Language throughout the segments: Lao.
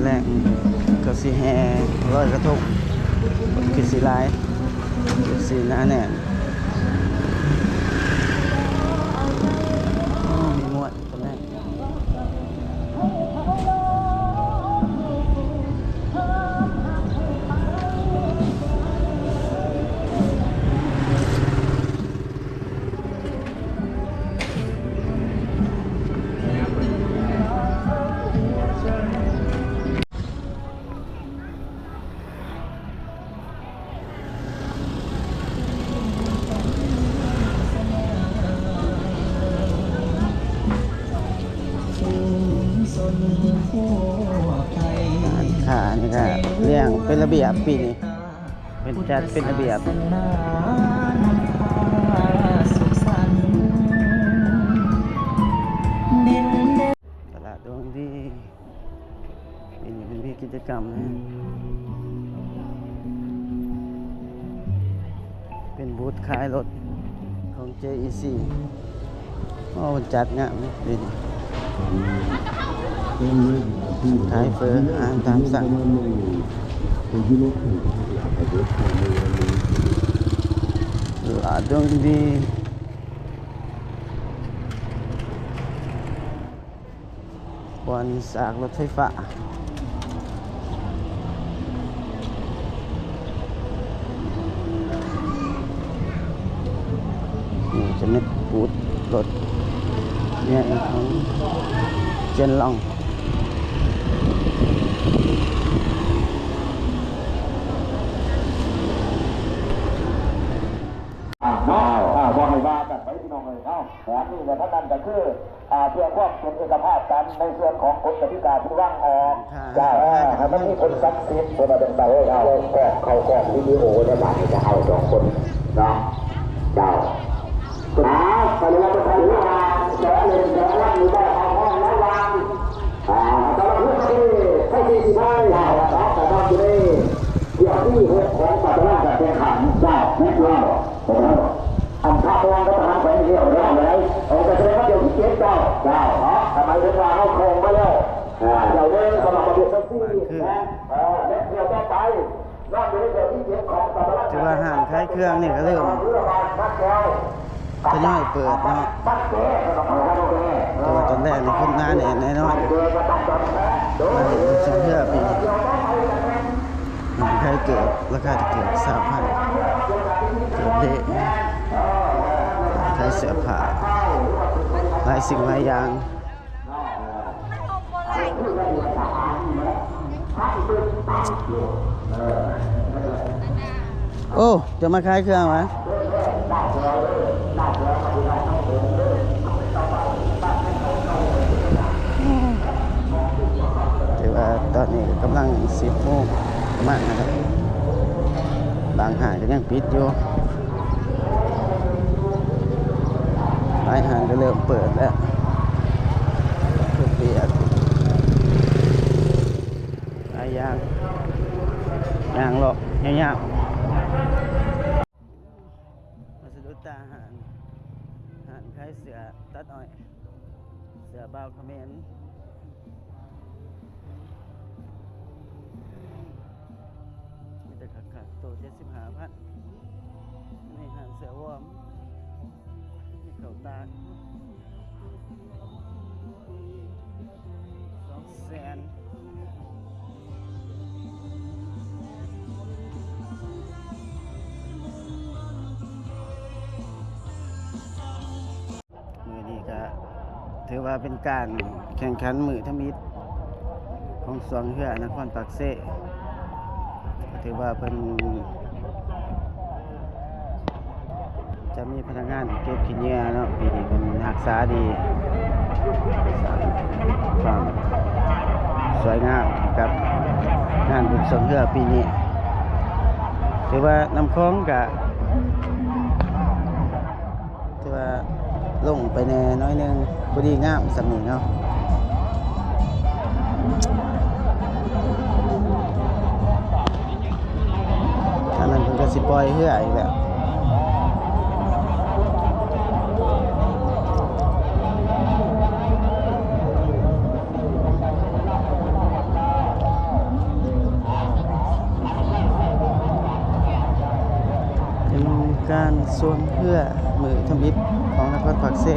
ແລງເຂົາຊິແຫ່ລອຍກະທົງ ຄົນຄືຊິຫຼາຍ ຄືຊິໜາແໜ້ນ. ໂອ້ ມີມ່ວນຕອນແລງ. ຮ້ານຄ້ານີ້ກະລ້ຽງເປັນລະບຽບປີນີ້. ເພິ່ນຈັດເປັນລະບຽບ. ຕະຫຼາດດວງດີ ປີນີ້ເພິ່ນມີກິດຈະກຳນະ ເປັນບູດຂາຍລົດຂອງ ເຈອີຊີ. ໂອ້ ເພິ່ນຈັດງາມເດ້ນີ້ ຂາຍເຝີ ອາຫານຕາມສັ່ງ. ຕະຫຼາດດວງດີ ບ່ອນສາກລົດໄຟຟ້າ. ນີ້ຈະແມ່ນບູດລົດໃຫຍ່ຂອງເຈນລອງ. ເນາະ ບໍ່ໃຫ້ວ່າກັນໄປ ພີ່ນ້ອງເອີຍເນາະ. ອັນນີ້ແຫຼະ ທັງນັ້ນກໍຄື ອ່າ ເພື່ອຄວາມເປັນເອກະພາບກັນໃນສ່ວນຂອງກົດກະຕິກາທີ່ວາງອອກ. ເຈົ້າ ເອີ ໃຫ້ມັນມີຜົນສັກສິດ ເພິ່ນວ່າຈັ່ງຊັ້ນເນາະ. ເອົາກ້ອງ ເຂົ້າກ້ອງວິດີໂອແລ້ວ ບາດນີ້ຈະເອົາສອງຄົນເນາະ. ເຈົ້າ ອ່າ ໄປເລີຍ ເພິ່ນຖືວ່າຈະເຫຼັ້ນຈະລຳຢູ່ບໍ່ ເອົາຮອດລະຫວ່າງ ອ່າ ຕະຫຼາດເຮືອນທະເລ ໄທ ສີ່ສິບຫ້າ ເຈົ້າ ເນາະ ກະຕ້ອງຢູ່ໃນ ຖ້ຽວທີຫົກຂອງຕາລາງການແຂ່ງຂັນ. ເຈົ້າ ແມ່ນແລ້ວ ເຫັນແລ້ວ ອັນພາກແຂວງກັບທະຫານແຂວງນີ້ແລ້ວ ແລ້ວ ແລ້ວ ເອີ ກໍສະແດງວ່າຖ້ຽວທີເຈັດ ເຈົ້າ ເຈົ້າ ເນາະ ກໍໝາຍເຖິງວ່າເຮົາຄອງມາແລ້ວ. ອ່າ ແລ້ວເລີຍສຳລັບປະເພດແທັກຊີ ແມ່ນ ເອີ ແລະ ຖ້ຽວຕໍ່ໄປ ນອກຈາກນັ້ນ ຖ້ຽວທີເຈັດຂອງຕາລາງ ຖືວ່າຮ້ານຂາຍເຄື່ອງນີ້ກໍເລີ່ມ ທະຍອຍເປີດເນາະ. ແຕ່ວ່າຕອນແລກນີ້ຄົນໜາແໜ້ນແນ່ນອນ ມາເຫັນຊ່ວງເຮືອປີນີ້ ຂາຍເກີບ ລາຄາເກືອບຊາວພັນ ເກືອບເລະ ຂາຍເສື້ອຜ້າ ຫຼາຍສິ່ງຫຼາຍຢ່າງ. ໂອ້ ຈະມາຂາຍເຄື່ອງຫວາ? ຖືວ່າຕອນນີ້ກຳລັງສິບໂມງປະມານນະຄັບ ບາງຮ້ານກໍຍັງປິດຢູ່. ຫຼາຍຮ້ານກໍເລີ່ມເປີດແລ້ວ ຄືປຽກ ຫຼາຍຢ່າງ ຍ່າງເລາະຍາວໆ ມາສະດຸດຕາຮ້ານ ຮ້ານຂາຍເສື້ອຕັດອ້ອຍ ເສື້ອບ່າວຂະເໝນ. ມີແຕ່ຄັກໆ ໂຕເຈັດສິບຫ້າພັນ ໃນຮ້ານເສື້ອວອມ ມີເຂົ້າຕາກ ສອງແສນ. ມື້ນີ້ກະຖືວ່າເປັນການແຂ່ງຂັນມື້ທຳອິດຂອງຊ່ວງເຮືອນະຄອນປາກເຊ ກະຖືວ່າເພິ່ນຈະມີພະນັກງານເກັບຂີ້ເຫຍື້ອເນາະ ປີນີ້ເພິ່ນຮັກສາດີ ສ້າງຄວາມສວຍງາມໃຫ້ກັບງານບຸນຊ່ວງເຮືອປີນີ້ ຖືວ່ານ້ຳຂອງກະ ຖືວ່າລົງໄປແດ່ໜ້ອຍໜຶ່ງ ພໍດີງາມສ່ຳນີ້ເນາະ. ທາງນັ້ນເພິ່ນກໍຊິປ່ອຍເຮືອອີກແລ້ວ. ການຊ່ວງເຮືອມື້ທຳອິດຂອງນະຄອນປາກເຊ.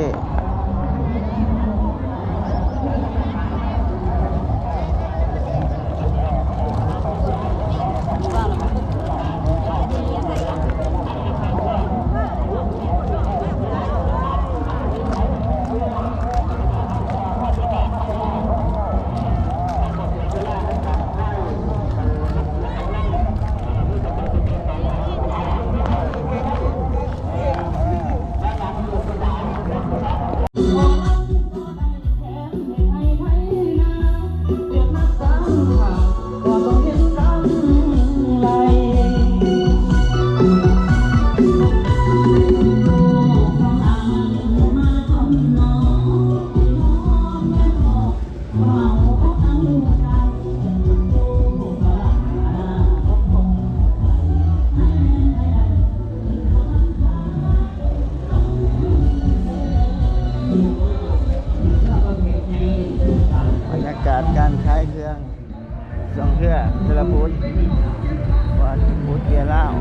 ບັນຍາກາດການຂາຍເຄື່ອງ ຊ່ວງເຮືອເທື່ອລະພຸດ ວັດພຸດເກຍລາວ.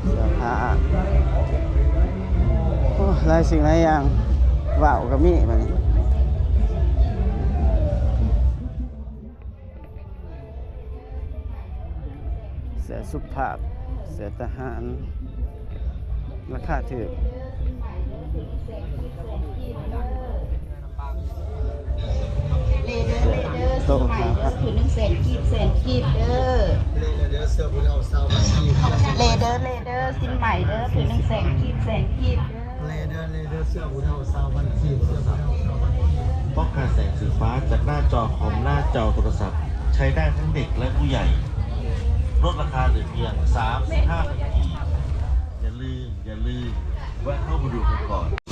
ເສື້ອຜ້າ ໂອ້ ຫຼາຍສິ່ງຫຼາຍຢ່າງ ວ້າວກໍມີບັດນີ້. ເສື້ອສຸພາບ ເສື້ອທະຫານ ລາຄາຖືກ. ເລເດີ ເລເດີ ໂຕ ສິນໃໝເດີ ຖືໜຶ່ງແສນກີບ ແສນກີບເດີ. ເລເດີ ເສື້ອຜູ້ເຖົ້າຊາວພັນກີບ. ເລເດີ ເລເດີ ສິນໃໝເດີ ຖືໜຶ່ງແສນກີບ ແສນກີບເດີ. ເລເດີ ເລເດີ ເສື້ອຜູ້ເຖົ້າຊາວພັນກີບ ເສື້ອຜູ້ເຖົ້າຊາວພັນກີບ. ป้องกันแสงสีฟ้าจากหน้าจอคอม หน้าจอโทรศัพท์ ใช้ได้ทั้งเด็กและผู้ใหญ่ ลดราคาเหลือเพียงสามสิบห้าพันกีบ อย่าลืม อย่าลืม แวะเข้ามาดูกันก่อน.